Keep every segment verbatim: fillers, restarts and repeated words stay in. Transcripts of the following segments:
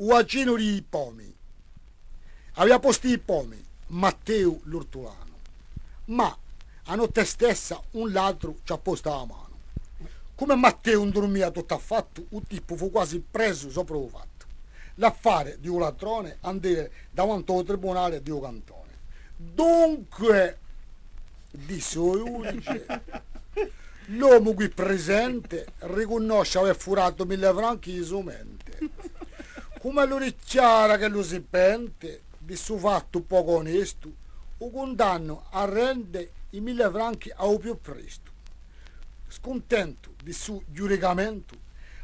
U bacinu di i pomi. Avia postu i pomi Matteu l'urtulanu, ma a notte stessa un latru ci hà postu a manu. Cum'è Matteu ùn durmia tuttu affattu, u tippu fù guasi presu sopra u fattu. L'affare di u latrone andava davanti à u tribunale di u cantone. Dunque, disse u ghjudice, l'omu quì presente ricunnosce avè furatu mille franchi di sumente. Cum'ellu dichjara ch'ellu si pente di stu fattu pocu onestu, u cundannu à rende i mille franchi à u più prestu. Scuntentu di stu ghjudicamentu,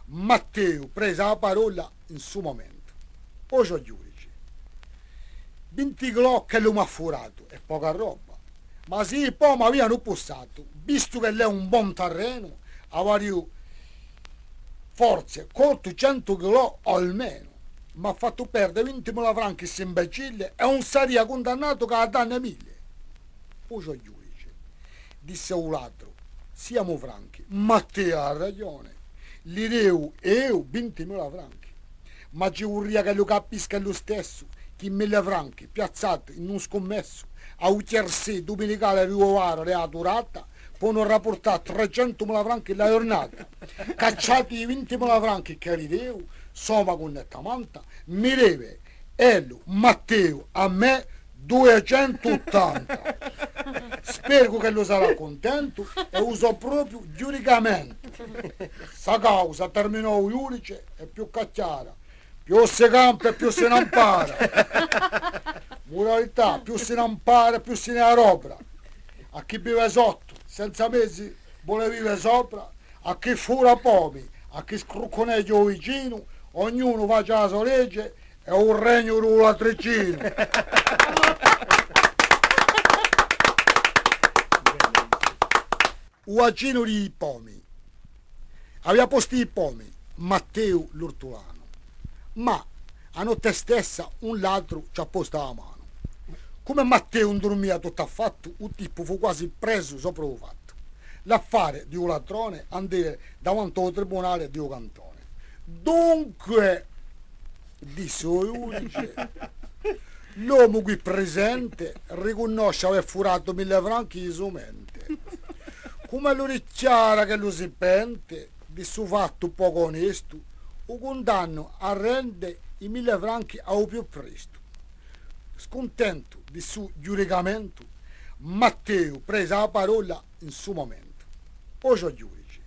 Matteu prese a parolla in stu mumentu. O ghjudice, vinti clò ch'ellu m'hà furatu hè poca robba, ma sì i pomi avianu pussatu, vistu ch'ellu hè un bon tarrenu, avariu forse coltu centu clò almenu. M'hà fattu perde vintimila franchi st'imbecille è ùn saria cundannatu chè à danne mille. O ghjudice, disse u latru, siamu franchi, Matteu hà ragione, li devu eiu vintimila franchi. Ma ci vurria ch'ellu capisca ellu stessu chì mille franchi piazzati in un scummessu à u tiersì duminicale di u Varo di a Turata ponu rapurtà trecentumila franchi à a ghjurnata. Cacciati i vintimila franchi ch'elli devu, somma cunnettamanta, mi deve ellu, Matteu, à mè duiecentu ottanta. Speru ch'ellu sarà cuntentu è u sò propiu ghjudicamentu. Sta causa, terminò u ghjudice, hè più chè chjara. Più si campa è più si n'ampara. Muralità, più si n'ampara, più si ne adopra. À chì vive sottu, senza mezi, vole vive sopra, à chì fura pomi, à chì scruccuneghja u vicinu, ognunu faci a so lege è u regnu di u latricinu. U bacinu di i pomi. Avia postu i pomi Matteu l'urtulanu, ma a notte stessa un latru ci hà postu a manu. Cum'è Matteu ùn durmia tuttu affattu, u tippu fù guasi presu sopra u fattu. L'affare di u latrone andava davanti à u tribunale di u cantone. Dunque, disse u ghjudice, l'omu quì presente ricunnosce avè furatu mille franchi di sumente. Cum'ellu dichjara ch'ellu si pente di stu fattu pocu onestu, u cundannu à rende i mille franchi à u più prestu. Scuntentu di stu ghjudicamentu, Matteu prese a parolla in stu mumentu. O ghjudice,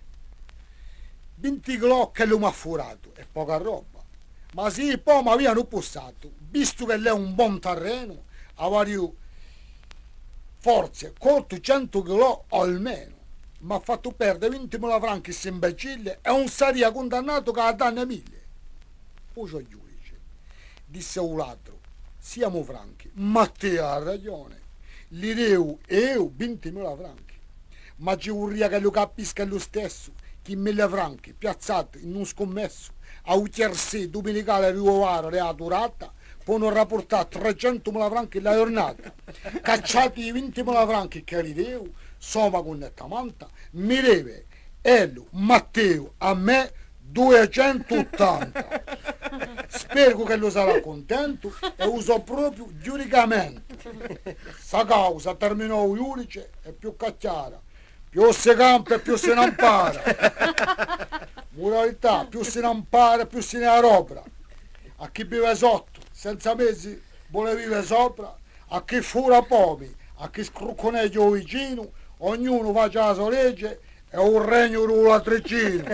vinti clò ch'ellu m'hà furatu hè poca robba, ma sì i pomi avianu pussatu, vistu ch'ellu hè un bon tarrenu, avariu forse coltu centu clò almenu. M'hà fattu perde vintimila franchi st'imbecille è ùn saria cundannatu chè à danne mille. O ghjudice, disse u latru, siamu franchi, Matteu hà ragione, li devu eiu vintimila franchi. Ma ci vurria ch'ellu capisca ellu stessu chì mille franchi piazzati in un scummessu à u tiersì duminicale di u Varo di a Turata ponu rapurtà trecentumila franchi à a ghjurnata. Cacciati i vintimila franchi ch'elli devu, somma cunnettamanta, mi deve ellu, Matteu, à mè duiecentu ottanta. Speru ch'ellu sarà cuntentu è u sò propiu ghjudicamentu. Sta causa, terminò u ghjudice, hè più chè chjara. Più si campa è più si n'ampara. Muralità, più si n'ampara è più si ne adopra. À chì vive sottu, senza mezi, vole vive sopra, à chì fura pomi, à chì scruccuneghja u vicinu, ognunu faci a so lege, hè u regnu di u latricinu.